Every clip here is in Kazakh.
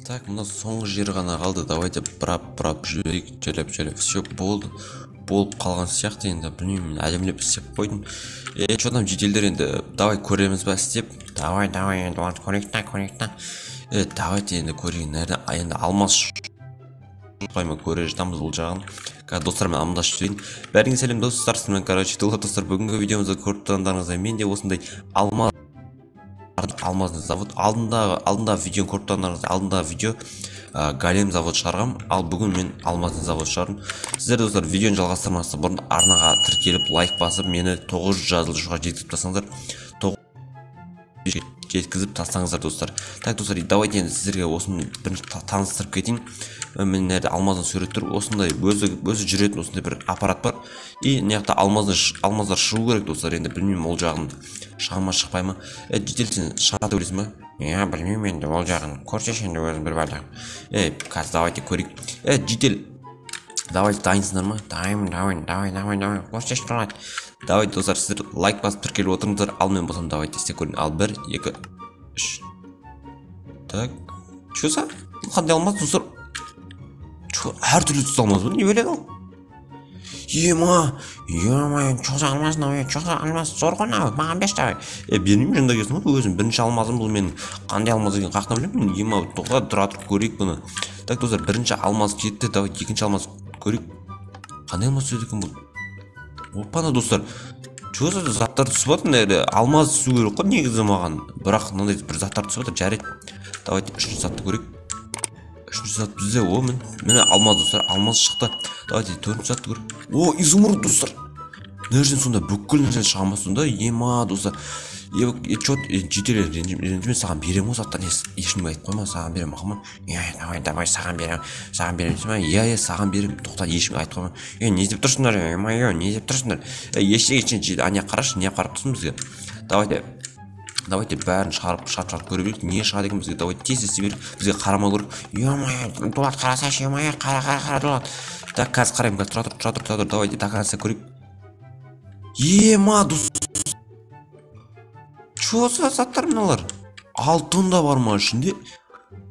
Так, мына соңғы жері ғана қалды. Давайте бұрап жіберейік, жайлап жайлап. Все, болды. Болып қалған сияқты енді, білмеймін, әдемілеп істеп қойдым. Че там, жителдер, енді давай көреміз ба істеп? Давай, давай, енді оны көрейік та, көрейік та. Давайте енді көрейік. Наверное, енді алмаз шықпай ма, көре жатамыз бұл жағын. Қазір достармен амандасып жіберейін. Бәріңе сәлем, достар, сізбен, короче, Дулат, достар. Бүгінгі видеомызды көріп тұрғандарыңыздай, мен де осындай алмазный завод алдында видеоны көріп тұрғандарыңыздай, алдындағы видео голем завод шығарғам, ал бүгін мен алмазный завод шығардым. Сіздер, достар, видеоны жалғастырмастан бұрын арнаға тіркеліп, лайк басып, мені 900 жазылушыға жеткізіп тастаңыздар, жеткізіп тастаңыздар, достар. Так, достар, давайте енді сіздерге осыны бірінші таныстырып кетейін. Міне, мына жерде алмаздың суреті тұр, осындай өзі жүретін осындай бір аппарат бар. И мына жақта алмаздар шығу керек, достар. Енді білмеймін, ол жағын шыға ма, шықпай ма. Жедел, сен шығады деп ойлайсың ба? Иә, білмеймін енді ол жағын, көрсеші енді өзің бір бәле. Қазір давайте көрейік. Жедел, давайте, дайынсыңдар ма? Дайынмын, давай, давай, давай, давай, көрсеші, Дулат. Давайте, достар, сіздер лайк басып тіркеліп отырыңыздар, ал мен болсам давайте істеп көрейін. Ал 1, 2, 3. Так, че за? Қандай алмаз, достар? Че, әртүрлі түсті алмаз ба? Не біледі ол? Ема, Ема, че за алмаз мынау, че за алмаз, зор ғой мынау, маған берші, давай. Бермеймін, жында келсін ғой, өзім бірінші алмазым бұл менің. Қандай алмаз екенін қаяқтан білемін мен? Ема, тоқта, тұра тұрып көрейік бұны. Так, достар, бірінші алмаз кетті, давайте екінші алмаз көрейік. Қандай алмаз түседі екен бұл? Опана, достар, че за заттар түсіп жатыр мына жерде? Алмаз түсу керек қой негізі маған, бірақ мынандай бір заттар түсіп жатыр. Жарайды, давайте үшінші затты көрейік. Үшінші зат бізде, о, міне алмаз, достар, алмаз шықты. Давайте төртінші затты көрейік. О, изумруд, достар. Мына жерден сонда бүкіл нәрсе шыға ма сонда? Ема, достар. Че, житель, ренжіме, саған беремін ғой заттар. Ешкімге айтып қойма, саған беремін, мақұл ма? Иә, давай, давай, саған беремін, саған беремін дейсің ба? Иә, иә, саған беремін, тоқта, ешкімге айтып қойма. Не деп тұрсыңдар, ё-моё, не деп тұрсыңдар? Ештеңе, ештеңе, ане қарашы, не қарап тұрсың бізге? Давайте, давайте бәрін шығарып, шығарып, шығарып көре берейік, не шығады екен бізге. Давайте тез істей берейік, бізге қарамау керек. Ё-моё, Дулат, қарасайшы, ё-моё, қара, қара, қара, Дулат. Так, қазір қараймын, қазір, тұра тұр, тұра тұр, тұра тұр, давайте до конца көрейік. Ема, достар, че за заттар мыналар? Алтын да бар ма ішінде?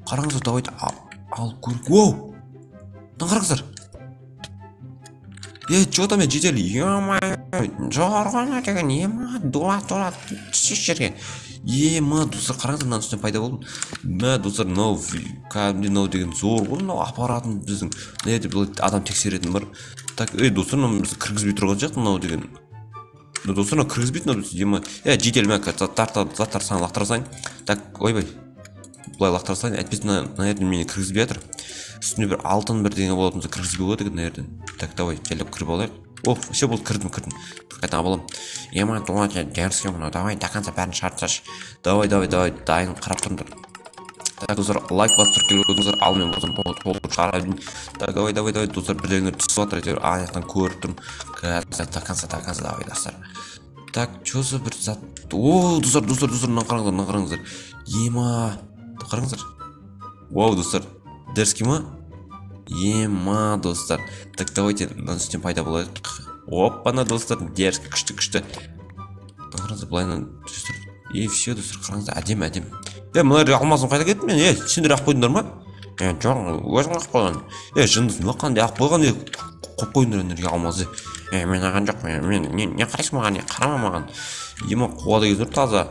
Қараңыздар, давайте алып көрейік. Воу, мына қараңыздар. Че там, жедел? Ё-моё, зор ғой мынау деген, ема, Дулат, Дулат, түсші жерге. Ема, достар, қараңыздар, мынаның үстіне пайда болдым. Мә, достар, мынау кәдімгідей мынау деген зор ғой, мынау аппаратын біздің. Мына жерде былай адам тексеретін бар. Так, достар, мынау бізді кіргізбей тұрған сияқты мынау деген. Достар, мынау кіргізбейді мынау бізді, ема. Жедел, мә, заттар саған лақтыра салайын. Так, ойбай, былай лақтыра салайын, әйтпесе мына жерден мені кіргізбей жатыр. Үстінде бір алтын бірдеңе болатын болса, кіргізбей қояды екен мына жерден. Так, давай, жайлап кіріп алайық. О, все, болды, кірдім, кірдім. Қайтадан алып аламын. Ема, Дулат, дерзкий мынау, давай, до конца бәрін шығарып тасташы. Давай, давай, давай, дайын, қарап тұрыңдар. Так, достар, лайк басып тіркеліп отырыңыздар, ал мен болсам толтырып шығарайын. Так, давай, давай, давай, достар, бірдеңелер түсіп жатыр, әйтеуір, ана жақтан көріп тұрмын. Қазір, до конца, до конца, давай, достар. Так, че за бір зат? О, достар, достар, достар, мына қараңыздар, мына қараңыздар. Ема, қараңыздар. Вау, достар, дерзкий ма? Ема, достар. Так, давайте мынаның үстінен пайда болайық. Оппана, достар, дерзкий, күшті, күшті. Қараңыздар, былайынан достар. И все, достар, қараңыздар, әдемі, әдемі. Мына жерде алмазым қайда кетті мен? Сендер ақ қойдыңдар ма? Жоқ, өзің ақ қойған. Жындысың ба, қандай ақ қойған? Қойып қойдыңдар ана жерге алмазды. Мен алған жоқпын, мен, не қарайсың маған, не, қарама маған. Ема, қуады екенсіңдер таза.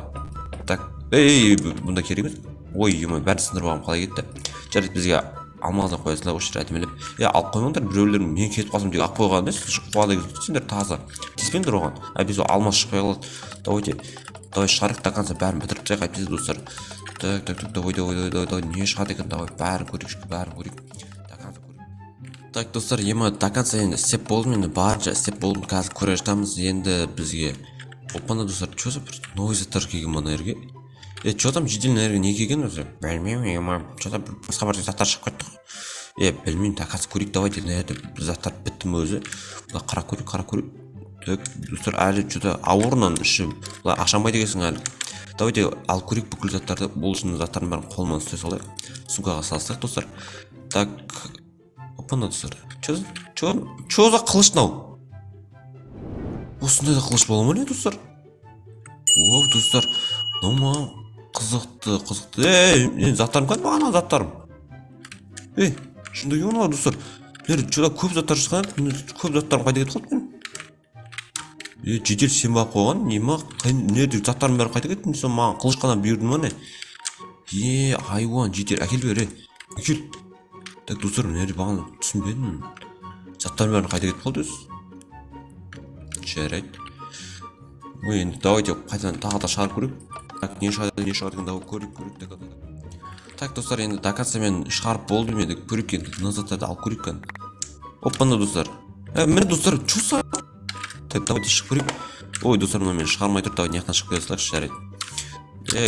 Так, ей, бұнда керек емес. Ой, ема, бәрін сындырып алғам қалай кетті. Жарайды, бізге алмазды қоя салайық осы жерге әдемілеп. Алып қоймаңдар, біреулер мен кетіп қалсам деп алып қойған емес, қуады екенсіңдер, сендер таза. Тиіспеңдер оған. Әйтпесе ол алмаз шықпай қалады. Давайте, давай шығарайық до конца, бәрін бітіріп тастайық, әйтпесе, достар. Так, так, так, давай, давай, давай, давай, давай, не шығады екен, давай, бәрін көрейік, бәрін көрейік. До конца көрейік. Так, достар, ема, до конца енді істеп болдым, енді барынша істеп болдым, қазір көре жатамыз енді бізге. Опана, достар, че за бір новый заттар келген мына жерге? Че там, жедел, мына жерге не келген өзі? Білмеймін, ема, че за бір басқа бір заттар шығып кетті ғой. Білмеймін, до конца көрейік, давайте, мына жерде бір заттар бітті ме өзі? Былай қарап көрейік, қарап көрейік. Так, достар, әлі че-то ауыр мынаның іші. Былай ашамайды екенсің әлі. Давайте алып көрейік бүкіл заттарды. Бұл үшін заттардың бәрін қолымнан ұстай салайық. Сумкаға салсақ, достар. Так, опана, достар. Че за қылыш мынау? Осындай да қылыш бола ма не, достар? О, достар, мынау маған қызықты, қызықты. Ей, мен заттарым қайда, маған заттарым? Ей, шынында мынау достар. Мына жерде көп заттар шыққан, көп заттарым қайда кетіп қалды менің? Е, жедел сен бағып қойған, ема, мына жерде заттарым бәрі қайда кетті? Сен маған қылыш қана бұйырдың ба не? Е, айуан, жедел, әкел бер, е, әкел. Так, достар, мына жерде бағана түсінбедім. Заттарым бәрі қайда кетіп қалды өзі? Жарайды. Ой, енді давайте қайтадан тағы да шығарып көрейік. Так, не шығады, не шығады екен, давай көрейік, көрейік. Так, достар, енді до конца мен шығарып болдым енді, көрейік енді, мына заттарды алып көрейік кәдімгі. Оппана, достар. Міне, достар, чё за? Так, давайте шығып көрейік. Ой, достар, мына мен шығармай тұр, давай мына жақтан шығып келе салайықшы, жарайды.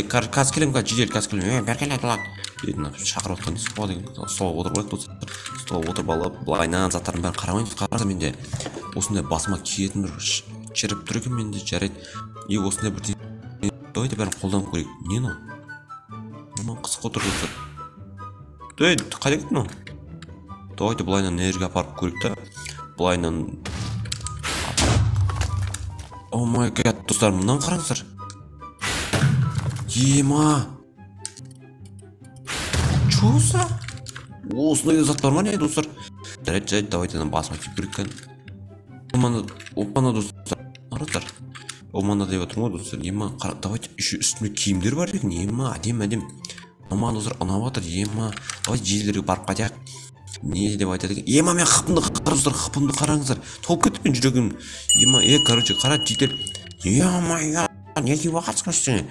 Қазір келемін, қазір жедел, қазір келемін. Бері кел, Дулат. Мына шақырып отқан несі болады екен? Столға отырып алайық, достар. Столға отырып алып, былайынан заттардың бәрін қарамаймыз. Қараса, менде осындай басыма киетін бір череп тұр екен менде, жарайды. И осындай бір давайте бәрін қолданып көрейік. Не мынау? Маған қызық отыр, достар. Ей, қайда кетті мынау? Давайте былайынан мына жерге апарып көрейік та. Былайынан. О май гад, достар, мынаны қараңыздар. Ема. Чё за? Осындай зат бар ма не, достар? Жарайды, жарайды, давайте ана басыма киіп көрейік кәдімгі. Опана, опана, достар. Қараңыздар. Омана деп отырмын ғой, достар. Ема, қара, давайте еще үстіме киімдер бар екен. Ема, әдемі, әдемі. Маған, достар, ұнап жатыр. Ема, давайте жедел барып қайтайық. Не деп айтады екен? Ема, мен хпымды қараңыздар, хпымды қараңыздар. Толып кетті менің жүрегім. Ема, короче, қара, жедел. Ема, не киіп алғансың үстіңе?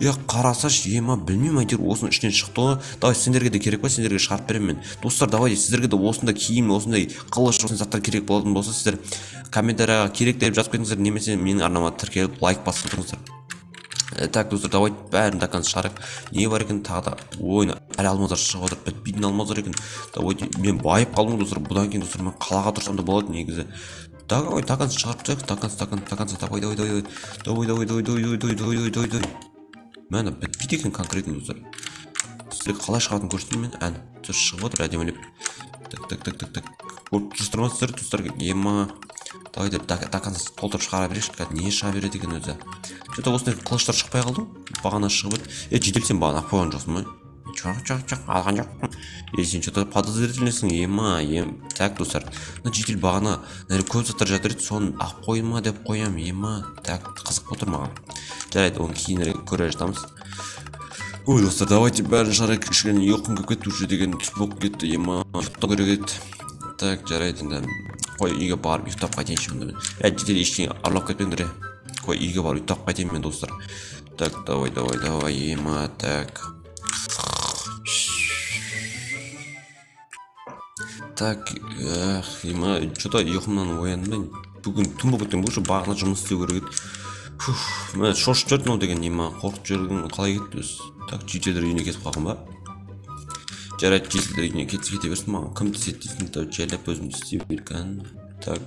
Қарасашы, ема, білмеймін, әйтеуір осының ішінен шықты ғой. Давай, сендерге де керек па, сендерге шығарып беремін мен. Достар, давайте, сіздерге де осындай киім, осындай қылыш, осындай заттар керек болатын болса, сіздер комментарияға керек деп жазып кетіңіздер, немесе менің арнама тіркеліп лайк басып отырыңыздар. Так, достар, давайте бәрін до конца шығарайық. Не бар екен тағы да? Ой, әлі алмаздар шығып отыр, бітпейтін алмаздар екен. Давайте, мен байып қалдым ғой, достар. Бұдан кейін, достар, мен қалаға тұрсам да болады негізі. Давай, до конца шығарып тастайық, до конца, до конца, до конца, давай, давай, давай, давай, давай, давай, давай, давай, давай, давай, давай. Міне, бітпейді екен конкретно, достар. Сіздерге қалай шығатынын көрсетейін мен. Әне, достар, шығып отыр әдемілеп. Так, так, так, так, так. Көріп тұрсыздар ма сіздер, достар? Ема. Давайте до конца толтырып шығара берейікші, қазір не шыға береді екен өзі. Что-то осындай қылыштар шықпай қалды ғой. Бағана шығып еді. Жедел, сен бағана алып қойған жоқсың ба? Жоқ, жоқ, жоқ, алған жоқпын. Сен что-то подозрительныйсың, ема, ем. Так, достар, мына жедел бағана мына жерде көп заттар жатыр еді, соны алып қойма деп қоямын, ема. Так, қызық болып тұр маған. Жарайды, оны кейінірек көре жатамыз. Ой, достар, давайте бәрін шығарайық. Кішкене ұйқым келіп кетті уже деген түс болып кетті, ема. Ұйықтау керек еді. Так, жарайды енді. Қой, үйге барып ұйықтап қайтайыншы онда мен. Жедел ештеңе ұрлап кетпеңдер, е. Қой, үйге барып ұйықтап қайтайын мен, достар. Так, давай, давай, давай, ема, так. Так, ема, что-то ұйқымнан ояндым мен. Бүгін түн болып кеткен, бұл бағана жұмыс істеу керек еді. Фух, міне шошып жіберді мынау деген, ема, қорқытып жіберген қалай кетті өзі? Так, жителдер үйіне кетіп қалған ба? Жарайды, жителдер үйіне кетсе кете берсін, маған кім тиіседі дейсің, давай жайлап өзім істей берейік. Так.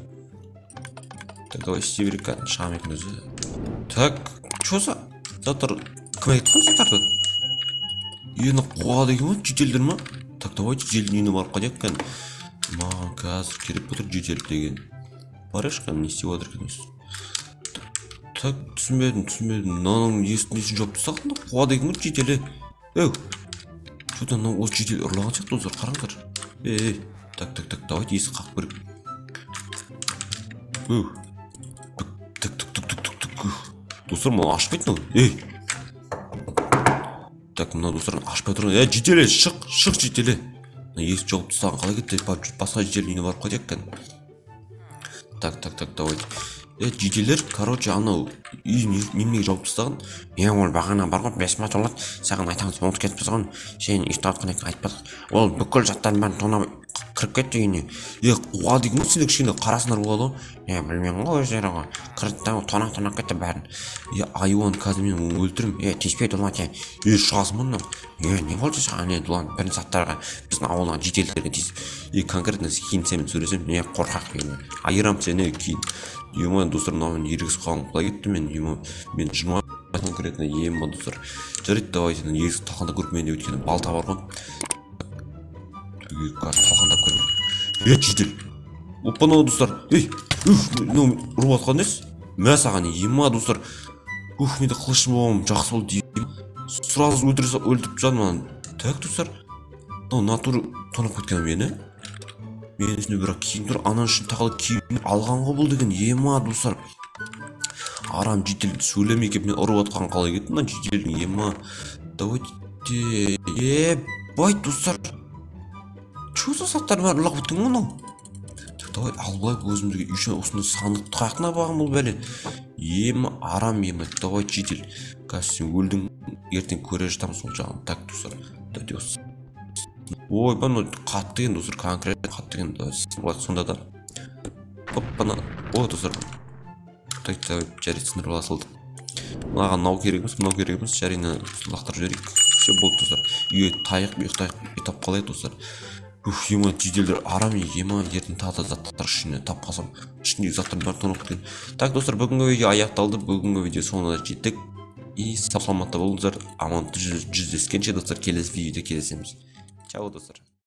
Так, давай істей берейік, шыға ма екен өзі? Так, чё за заттар? Кім айтқан заттарды? Үйіне қуады екен ғой, жителдер ма? Так, давайте жителдің үйіне барып қайтайық кәдімгі. Маған қазір керек болып тұр жедел деген. Барайықшы кәдімгі, не істеп жатыр екен өзі? Так, түсінбедім, түсінбедім. Мынаның есіктің несін жауып тастаған да, қуады екен ғой жителі. Еу, что-то мынау осы жедел ұрлаған сияқты, достар, қараңыздар. Ей, так, так, так, давайте есік қағып көрейік. Өу, так, так, так, так, так, так. Достар, мынау ашпайды мынау. Ей. Так, мынау, достар, ашпай тұр. Ей, жителі, шық, шық, жителі. Мына есік жауып тастаған қалай кетті? Басқа жителдің үйіне барып қайтайық кәдімгі. Так, так, так, давайте. Жителдер, короче, анау үй неменеге жауып тастаған? Ол бағана бар ғой, бес мың доллар. Саған айтамыз, ұмытып кетіппіз ғой. Сен ұйықтап жатқан екен, айтпадық. Ол бүкіл заттардың бәрін тонап кіріп кетті үйіне. Қуады екен ғой, сендер кішкене қарасыңдар болады ғой. Білмеймін ғой өздері ғой. Кірді да тонап кетті бәрін. Айуан, қазір мен оны өлтіремін. Тиіспе, Дулат, е. Шығасың ба мынау? Не болды саған, Дулат, бірін заттарға, біздің ауылдағы жителдерге тиісіп. Конкретно кейін сенімен сөйлесемін. Қорқақ мен. Айырам сені кейін. Ема, достар, мынаумен ерегісіп қалғым қалай кетті мен? Ема, мен жиырма конкретно, ема, достар. Жарайды, давайте ерегісіп талқандап көріп мен де, өйткені балта бар ғой. Қазір талқандап көріп. Жедел. Опа, мынау, достар. Ей, уф, мынау ұрып жатқан несі? Мә саған, ема, достар. Уф, менде қылышым болғаным жақсы болды. Сразу өлтіріп тастадым мынаны. Так, достар. Мынау натура тонап кеткен мені. Менің үстімде бірақ киім тұр, ананың ішін тағы да киім алған ғой бұл деген. Ема, достар. Арам житель сөйлемей келіп мен ұрып отқан қалай кетті мына жительдің, ема. Давайте, ебать, достар. Чё за заттар бәрі ұрлап кеткен ғой мынау? Так, давай алып алайық өзімізге еще осындай сандықты қаяқтан алған бұл бәле? Ема, арам, ема, давай, житель. Қазір сен өлдің, ертең көре жатамыз ол жағын. Так, достар, давайте осы. Ойбай, мынау қатты екен, достар, конкретно қатты екен. Давай, сонда да. Оппана. О, достар. Так, давай, жарайды, сындырып ала салдық. Мынаған мынау керек емес, мынау керек емес, жарайды, лақтырып жіберейік. Все, болды, достар. Үйге тайық, ұйықтайық, ұйықтап қалайық, достар. Уф, ема, жительдер арам, ема, ертең тағы да заттар ішіне тап қалсам, ішіндегі заттар бәрі тонап кеткен. Так, достар, бүгінгі видео аяқталды. Бүгінгі видео соңына жеттік. И сау саламатта болыңыздар. Аман жүздескенше, достар, келесі видеода кездесеміз. Чао, достар.